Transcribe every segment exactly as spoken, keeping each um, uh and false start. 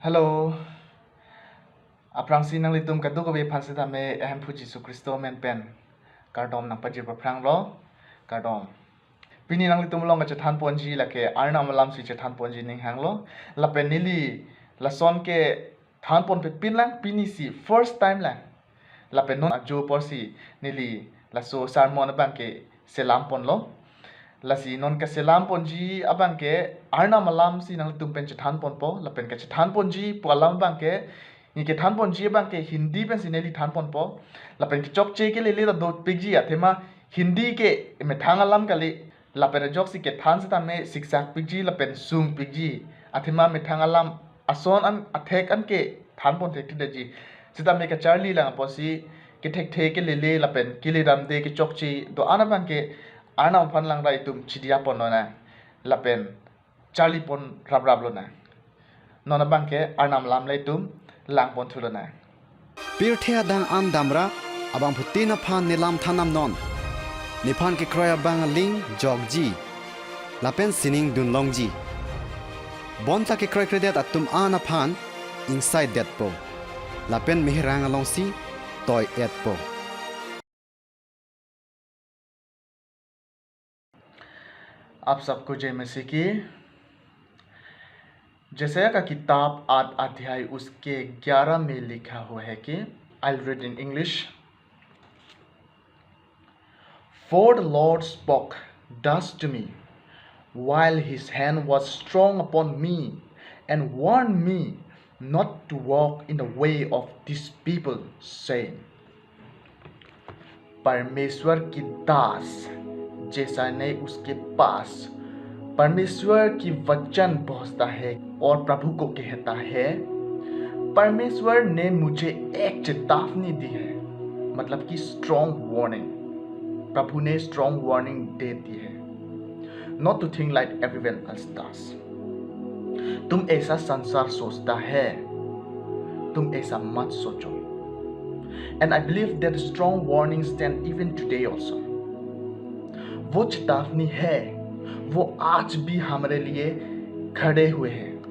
Hello. Aphrangsi nanglitum kadokave aphan sitame Ahemphu Jisu Khristo amen pen kardom nangpajir paphranglo. Kardom. Pini nanglitum along kachethan ponji lake Arnam alamsi chethan ponji ning hanglo. Lapen neli lason kethan ponpe pinlang, pinisi first time lang. Lapen non ajo apotsi neli laso sermon abangke selam ponlo. Lasi non kaselam ponji abangke Arnam alamsi nanglitum pen chethan ponpo, lapen kachethan ponji pu alam abangke, neli kethan ponji abangke Hindi pensi neli than ponpo. Lapen kechokche ke lele ta dopikji, athema Hindi ke methang alam kali. Lapen ajoksi kethan sitame siksak pikji lapen sung pikji. Athema methang alam ason an athek an kethan pon thekthedetji. Sitame kacharli lang apotsi kethekthe, kelele lapen keledamde kechokche do-an abangke Arnam aphan langra itum chidia pon lonang. Lapen charli pon raprap lonang. Non abangke Arnam alam le itum lang pon thu lonang. Pirthe adang an damra abangphutin aphan nelam than damnon. Nephan kekroi abang aling jokji lapen sining dunlongji. Bonta kekroikredet atum an aphan ingsaidetpo lapen meherang alongsi toi-etpo. आप सबको जय मसीह की। जैसा का किताब आठ अध्याय उसके ग्यारह में लिखा हुआ है कि, I'll read in English. For the Lord spoke thus to me, while his hand was strong upon me, and warned me not to walk in the way of this people, saying, परमेश्वर की दास जैसा ने उसके पास परमेश्वर की वचन पहुंचता है और प्रभु को कहता है, परमेश्वर ने मुझे एक चेतावनी दी है, मतलब कि स्ट्रॉन्ग वार्निंग। प्रभु ने स्ट्रॉन्ग वार्निंग दे दी है, not to think like everyone else does. तुम ऐसा संसार सोचता है, तुम ऐसा मत सोचो। And I believe that strong warning stand even today also. वो चेतावनी है, वो आज भी हमारे लिए खड़े हुए हैं।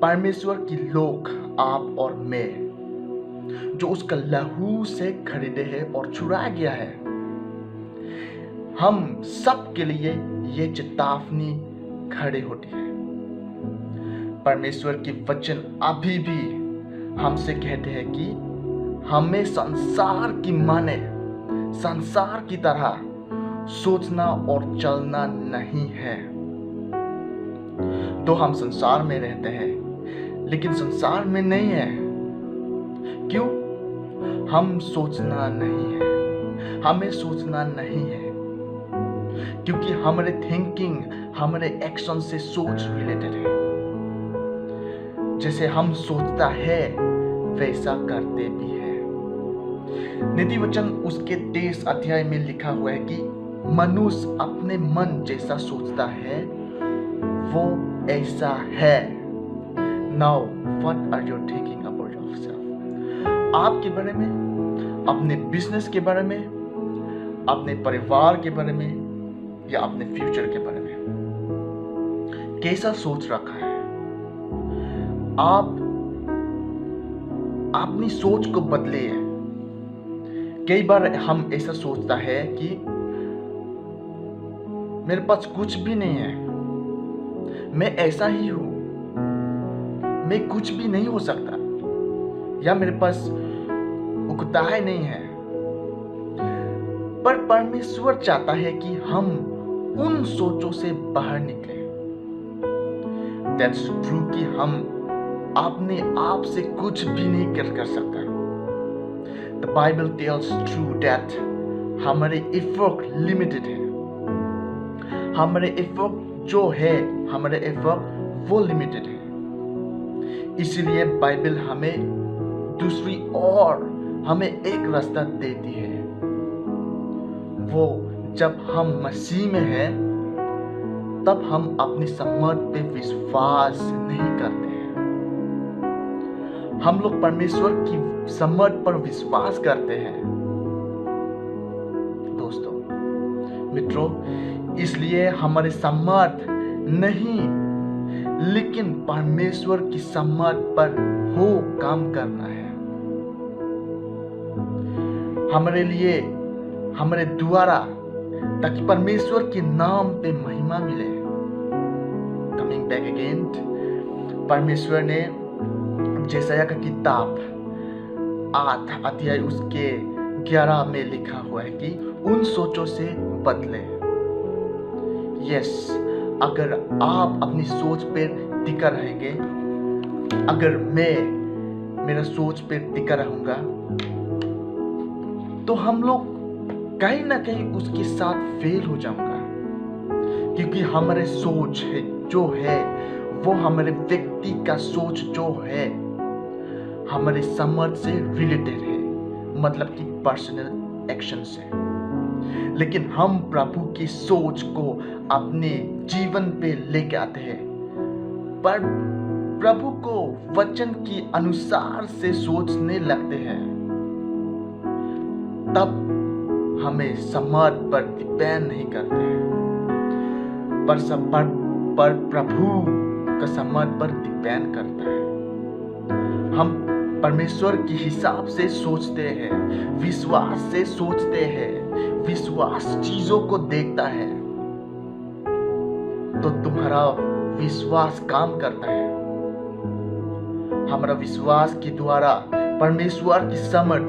परमेश्वर की लोग, आप और मैं, जो उसका लहू से खरीदे हैं और छुड़ाया गया है, हम सब के लिए ये चेतावनी खड़ी होती है। परमेश्वर की वचन अभी भी हमसे कहते हैं कि हमें संसार की माने, संसार की तरह सोचना और चलना नहीं है। तो हम संसार में रहते हैं, लेकिन संसार में नहीं है। क्यों? हम सोचना नहीं है, हमें सोचना नहीं है, क्योंकि हमारे थिंकिंग, हमारे एक्शन से सोच रिलेटेड है। जैसे हम सोचता है, वैसा करते भी है। नीति वचन उसके तेईस अध्याय में लिखा हुआ है कि मनुष्य अपने मन जैसा सोचता है, वो ऐसा है। Now, what are you thinking about yourself? आपके बारे में, अपने बिजनेस के बारे में, अपने परिवार के बारे में, या अपने फ्यूचर के बारे में कैसा सोच रखा है? आप अपनी सोच को बदलिए। कई बार हम ऐसा सोचता है कि मेरे पास कुछ भी नहीं है, मैं ऐसा ही हूं, मैं कुछ भी नहीं हो सकता, या मेरे पास उकताय नहीं है। पर परमेश्वर चाहता है कि हम उन सोचों से बाहर निकलें। दैट्स ट्रू कि हम अपने आप से कुछ भी नहीं कर, कर सकता। The Bible tells true that हमारे एफर्ट लिमिटेड है। हमारे एफर्ट जो है, हमारे एफर्ट वो लिमिटेड है। इसीलिए बाइबल हमें दूसरी ओर हमें एक रास्ता देती है। वो जब हम मसीह में हैं, तब हम अपनी समझ पे विश्वास नहीं करते हैं। हम लोग परमेश्वर की समझ पर विश्वास करते हैं। दोस्तों, मित्रों, इसलिए हमारे समझ नहीं, लेकिन परमेश्वर की समझ पर हो काम करना है। हमारे लिए, हमारे द्वारा, ताकि परमेश्वर के नाम पे महिमा मिले। Coming back again, परमेश्वर ने जेसाया का किताब आठ अध्याय उसके ग्यारह में लिखा हुआ है कि उन सोचों से बदले। यस, अगर आप अपनी सोच पर टिका रहेंगे, अगर मैं मेरा सोच पर टिका रहूंगा, तो हम लोग कहीं ना कहीं उसके साथ फेल हो जाऊंगा, क्योंकि हमारे सोच है जो है, वो हमारे व्यक्ति का सोच जो है, हमारे समझ से रिलेटेड है, मतलब कि पर्सनल एक्शन से। लेकिन हम प्रभु की सोच को अपने जीवन पे लेके आते हैं, पर प्रभु को वचन के अनुसार से सोचने लगते हैं, तब हमें समझ पर डिपेंड नहीं करते हैं, पर सब पर, पर प्रभु का समझ पर डिपेंड करता है। हम परमेश्वर के हिसाब से सोचते हैं, विश्वास से सोचते हैं, विश्वास चीजों को देखता है। तो तुम्हारा विश्वास काम करता है। हमारा विश्वास के द्वारा परमेश्वर की समझ,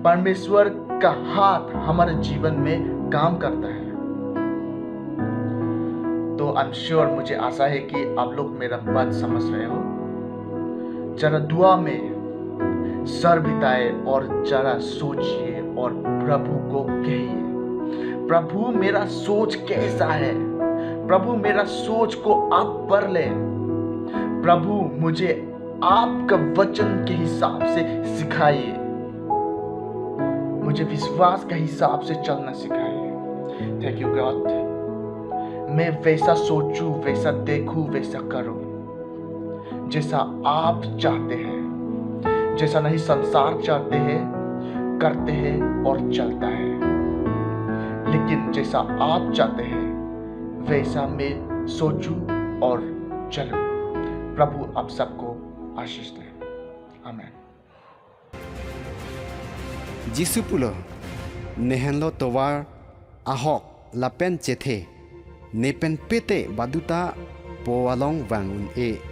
परमेश्वर का हाथ हमारे जीवन में काम करता है। तो आई एम श्योर, मुझे आशा है कि आप लोग मेरा बात समझ रहे हो। जरा दुआ में सर बिताए और जरा सोचिए और प्रभु को कहिए, "प्रभु, मेरा सोच कैसा है? प्रभु, मेरा सोच को आप पर ले। प्रभु, मुझे आपका वचन के हिसाब से सिखाइए, मुझे विश्वास के हिसाब से चलना सिखाइए।" Thank you God। मैं वैसा सोचूं, वैसा देखूं, वैसा करूं जैसा आप चाहते हैं, जैसा नहीं संसार चाहते हैं, करते हैं और चलता है, लेकिन जैसा आप चाहते हैं वैसा मैं सोचूं और चलूं। प्रभु आप सबको आशीष दे। आमेन। Jisu pulo, nehenlo tovar ahok lapen chethe, ne pen pete baduta po along vang un-e.